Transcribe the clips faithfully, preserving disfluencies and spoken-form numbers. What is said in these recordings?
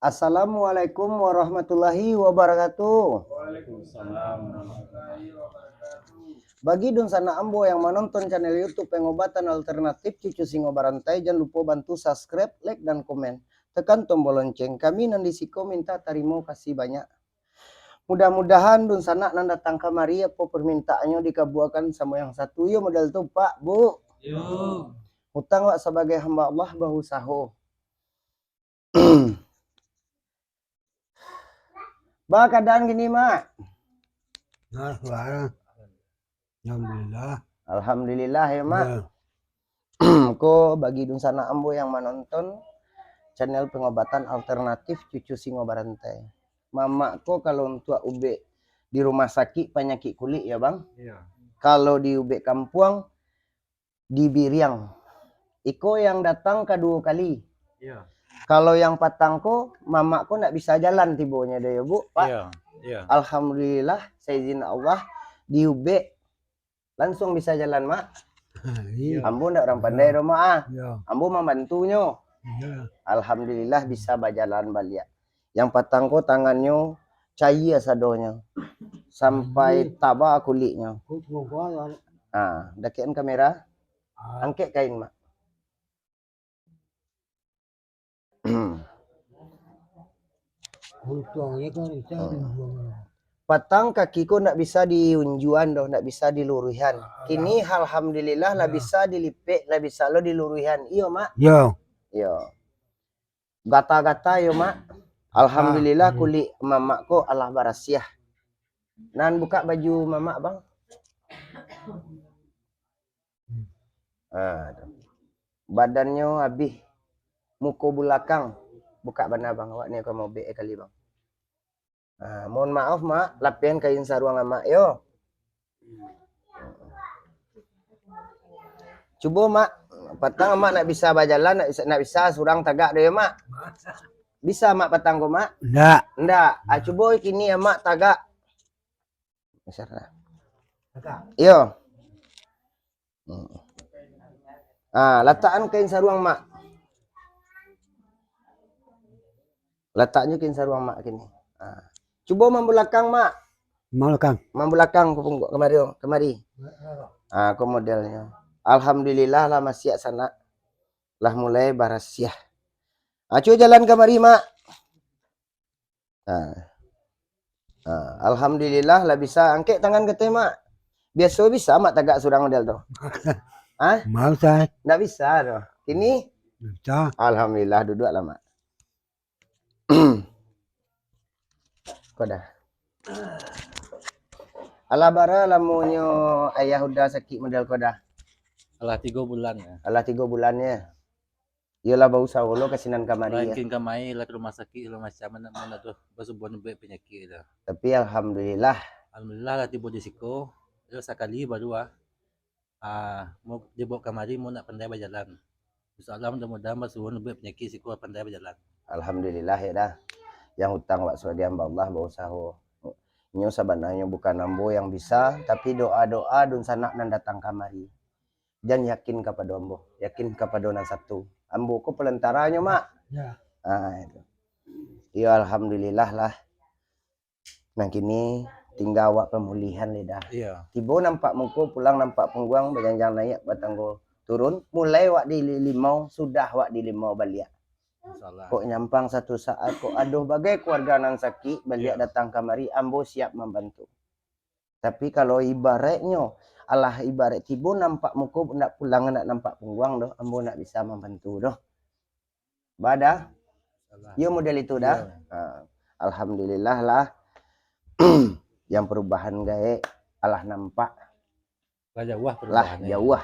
Assalamualaikum warahmatullahi wabarakatuh. Waalaikumsalam warahmatullahi wabarakatuh. Bagi dunsanak ambo yang manonton channel YouTube Pengobatan Alternatif Cucu Singo Barantai, jan lupo bantu subscribe, like, dan komen. Tekan tombol lonceng. Kami nan di siko minta tarimo kasih banyak. Mudah-mudahan dunsanak nan datang kamari, apo permintaannyo dikabuakan samo yang satu. Iyo model tu, Pak, Bu. Yo. Utang wak sabagai hamba Allah bausaho. Ba, keadaan kini, Mak? Nah, suara. Alhamdulillah. Alhamdulillah ya, Mak. Ya. Ko bagi dunsanak ambo yang manonton channel Pengobatan Alternatif Cucu Singo Barantai. Mamak ko kalau untuak ubek di rumah sakik panyakik kulik ya, Bang. Iya. Kalau di ubek kampuang, di Biriang. Iko yang datang kaduo kali. Iya. Kalau yang patang ko, mamak ko ndak bisa jalan tibonyo deh, Bu, Pak. Iya, iya. Alhamdulillah, saizin Allah, di ubek langsung bisa jalan, Mak. Iya. Ambo ndak urang pandai doh, Mak, ah. Iya. Ambo mambantunyo. Iya. Alhamdulillah, bisa bajalan baliak. Yang patang ko tangannyo caia sadonyo, sampai taba kuliknyo. Ah, dakekan kamera. Angkek kain, Mak. Untuangnyo kan bisa Hmm. diunjuang. Patang kaki ko ndak bisa diunjuan doh, ndak bisa diluruihan. Kini alhamdulillah lah Ya. bisa dilipek, lah bisa lo diluruihan. Iyo, Mak? Yo. Iyo. Gata-gata yo, Mak. Alhamdulillah, Ah, hmm. kulik mamak ko alah barasiah. Nan bukak baju mamak, Bang. Ah, tu. Badannyo abih, muko bulakang. Bukak bana, Bang. Awak ni ka maubek kali, Bang. Ah, mohon maaf, Mak, lapehan kain saruang Amak yo. Cubo, Mak, patang Amak nak bisa bajalan, nak bisa, nak bisa surang tagak doh yo, Mak. Bisa, Mak, patang ko, Mak? Ndak. Ndak. Ah, cubo kini Amak tagak. Bisa lah. Tagak. Iyo. Hmm. Ah, latakan kain saruang, Mak. Lataknyo kain saruang, Mak, kini. Ah. Cubo mambulakang, Mak. Mambulakang. Mambulakang ko pungguak kamari, kamari. Ah, ko modelnyo. Alhamdulillah lah masiak sanak. Lah mulai barasiah. Ah, cubo jalan kamari, Mak. Ah. Ah, alhamdulillah lah bisa. Angkek tangan kateh, Mak. Biaso bisa, Mak, tagak surang model tu? Hah? Mau, Ustaz. Ndak bisa tu. Kini? Ndak bisa. Alhamdulillah, duduaklah, Mak. Ko dah. Alah bara lamonyo Ayah Uda sakik model ko dah? Alah tigo bulan, ya. Alah tigo bulan, ya. Iyolah, bausaho lo ka sinan kamari, ya. Lah, kin kamari lah ka rumah sakik, lah macam mano, mano tu, basubuan ubek panyakik tu. Tapi alhamdulillah. Alhamdulillah lah tibo di siko. Yo sakali baru ah. Ah, mau dibawa kamari, mau nak pandai bajalan. Insya Allah, mudah-mudahan basubuan ubek panyakik siko pandai bajalan. Alhamdulillah, ya dah. Yang utang wak sudah diamba Allah, bausaho. Nyo sabananyo bukan ambo yang bisa, tapi doa-doa dunsanak nan datang kamari. Jan yakin kapado ambo, yakin kapado nan satu. Ambo ko pelantaranyo, Mak. Ya. Ah, itu. Iyo, alhamdulillah lah. Nah, kini tingga awak pamulihan, Lidah. Iya. Tibo nampak muko, pulang nampak pungguang, bajanjang naiak, batanggo turun. Mulai wak di li-, limau, sudah wak di limau baliak. Insyaallah. Kok nyampang satu saat, kok adoh bagai keluarga nan sakik, baliak Iya. datang kamari, ambo siap mambantu. Tapi kalau ibaratnyo, alah ibarat tibo nampak muko, ndak pulang, ndak nampak pungguang doh, ambo ndak bisa mambantu doh. Badah? Yo model itu dah. Iya. Ha, alhamdulillah lah. Yang perubahan gaek alah nampak. Lah jauah Lah, perubahan, ya. jauah.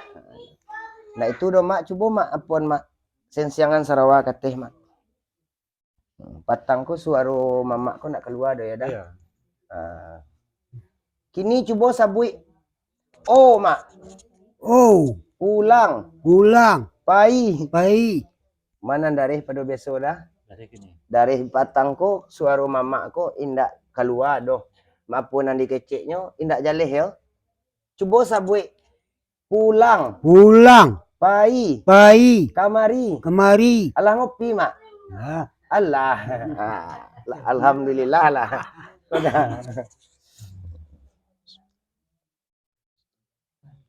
Nah, itu doh, Mak. Cubo, Mak, apuan, Mak. Sensiangan sarawa kateh, Mak. Hmm, patang ko suaro mamak ko nak kalua doh, ya dah? Iya. Ha. Kini cubo sabuik. O, Mak. O. Pulang. Pulang. Pai. Pai. Mano dareh pado biaso dah? Dareh kini. Dareh patang ko, suaro mamak ko indak kalua doh. Apo nan dikeceknyo, indak jaleh yo. Cubo sabuik. Pulang. Pulang. Pai. Pai. Kamari. Kamari. Alah ngopi, Mak? Nah. Alah. Ah, la-, alhamdulillah lah.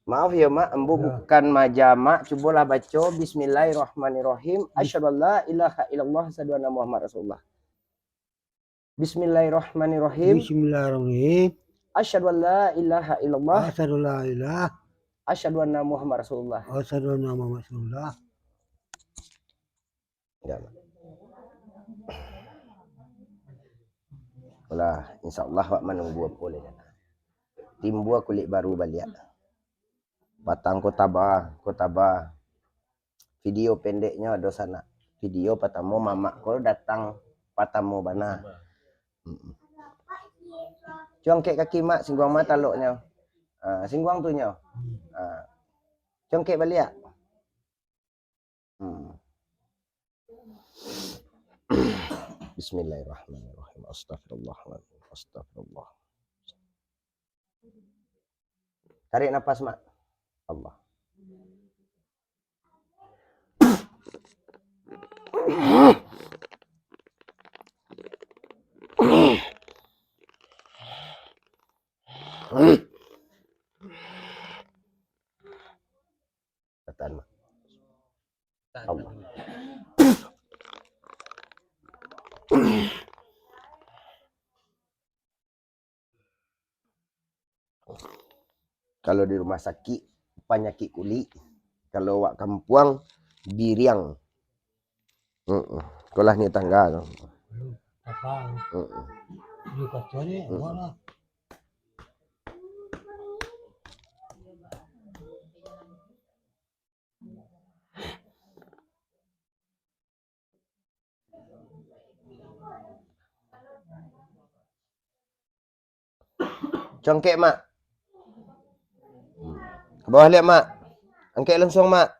Maaf yo, Mak, ambo bukan maja, Mak. Cubolah baco, Bismillahirrahmanirrahim. Asyhadu an la ilaha illallah, asyhadu anna Muhammad Rasulullah. Bismillahirrahmanirrahim. Bismillahirrahmanirrahim. Asyhadu an la ilaha illallah. Asyhadu an la ilaha. Asyhadu anna Muhammad Rasulullah. Asyhadu anna Muhammad Rasulullah. Enggak, Mak. Alah, insyaallah awak manunggu apo lai. Timbua kulik baru baliak. Patang ko taba, ko taba. Video pendeknyo ado sanak. Video patamo mamak ko datang patamo bana. Mm-mm. Congkek kaki, Mak, singguang ma taloknyo. Ah, singguang tu nyo. Ah. Congkek baliak. Hmm. Bismillahirrahmanirrahim. Astagfirullahaladzim. Astagfirullah. Tarik napas, Mak. Allah. Tahan, Mak. Allah. Kalau di rumah sakik, panyakik kulik. Kalau awak kampuang, biriang. Heeh. Ikolah ni tangga tu. Heeh. Congkek, Mak. Ka bawah liak, Mak. Angkek lansuang, Mak.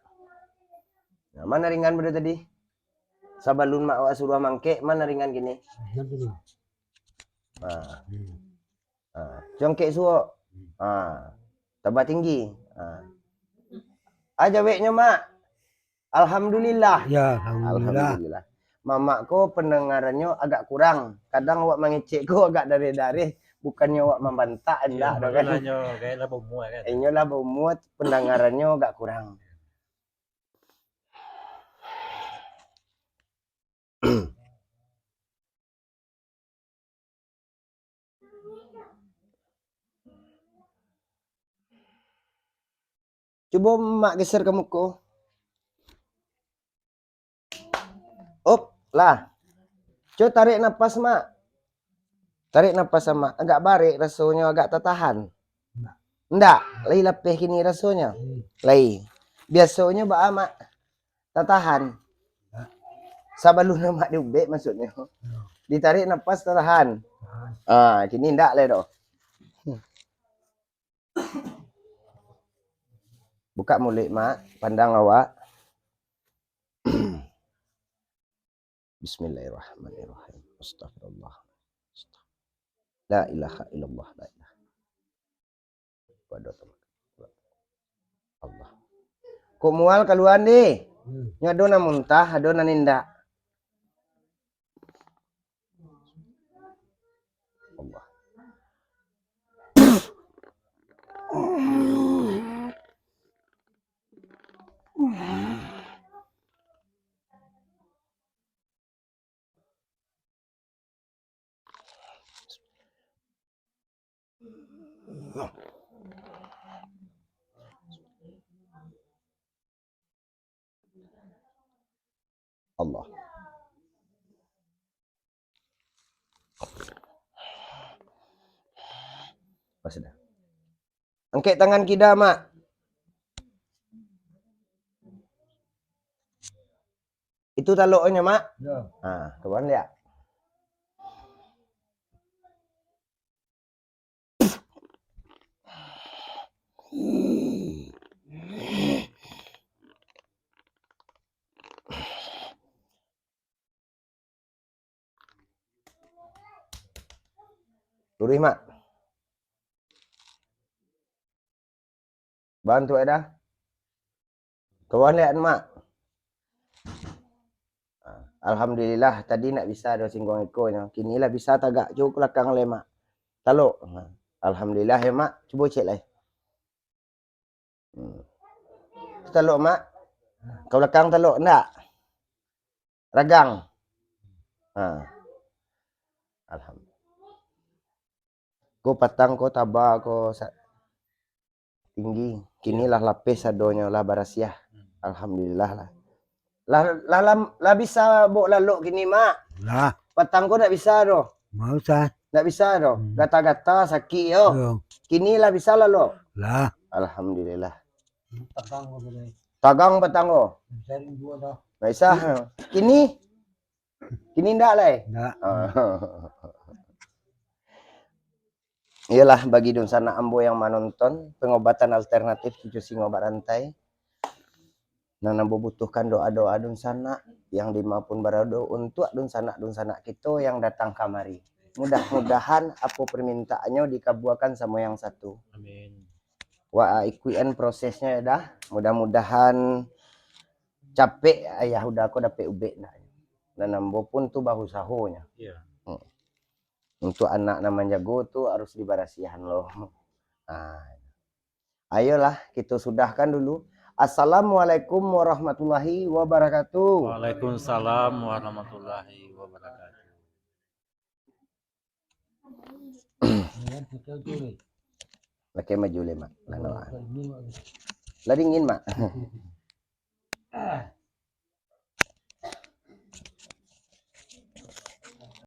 Nah, ma nan ringan pado tadi? Sabalun Mak awak suruah mangkek, ma nan ringan kini? Nah. Ah, congkek suok. Ah, tambah tinggi. Ah. Ah, jaweknyo, Mak. Alhamdulillah. Ya, alhamdulillah. Alhamdulillah. Mamak ko pandangarannyo agak kurang. Kadang awak mangecek ko agak dareh-dareh. Bukannyo awak mambantak, indak doh kan. Inyo lah baumua kan. Inyo lah baumua, pandangarannyo agak kurang. Cubo Mak geser ka muko. Op, lah. Cubo tarik napas, Mak. Tarik napas, Mak. Agak barek rasonyo, agak tatahan. Ndak, lai lapeh kini rasonyo. Lai. Biasonyo baa, Mak? Tatahan. Sabalun Mak diubek, maksudnyo. Ditarik napas, tatahan. Ah, kini ndak lai doh. Bukak muluik, Mak. Pandang awak. Bismillahirrahmanirrahim. Astagfirullah. Astagfirullah. La ilaha illallah. La ilaha. Allah. Kok mual kaluan deh. Nyo ado nan muntah, ado nan indak. Allah. Allah. Pas dah. Angkek tangan kida, Mak. Itu taloknyo, Mak. Yo. Ha, kawan liak. Luruih, Mak. Bantu ai dah. Kawan liak, Mak. Ah. Alhamdulillah, tadi ndak bisa do singguang ikonyo. Kini lah bisa tagak jo ka balakang lai, Mak. Talok. Ha. Alhamdulillah ya, Mak. Cubo cek lai. Hmm. Talok, Mak. Ka balakang talok, ndak? Ragang. Ha. Alhamdulillah. Ko patang ko taba ko sa-, tinggi. Kini lah lapeh sadonyo, lah barasiah. Alhamdulillah lah. Lah, lah, lah, lah bisa bok lalok kini, Mak? Lah. Patang ko ndak bisa doh. Mau sah. Ndak bisa doh. Hmm. Gata-gata sakik yo. Yo. Kini lah bisa lalok? Lah. Alhamdulillah. Tagang ko tadi. Tagang patang ko? Ndak bisa rindu dah. Ndak bisa. Kini? Kini ndak lai? Ndak. Ah. Iyolah, bagi dunsanak ambo yang manonton, pengobatan alternatif cucu singo barantai. Nan ambo butuhkan doa-doa dunsanak yang dimaupun barado untuak dunsanak-dunsanak kito yang datang kamari. Mudah-mudahan apo permintaannyo dikabuakan samo yang satu. Amin. Wa ikuian prosesnyo ya dah. Mudah-mudahan capek ayah uda ko dapek ubek nak. Dan ambo pun tu bausahonyo. Iya. Hmm. Untuk anak nan manjago tu harus dibarasiahan lo. Ah. Ayolah, kita sudahkan dulu. Assalamualaikum warahmatullahi wabarakatuh. Waalaikumsalam warahmatullahi wabarakatuh. Pakai maju le, Mak. Lah, no, ah. Lah dingin, Mak.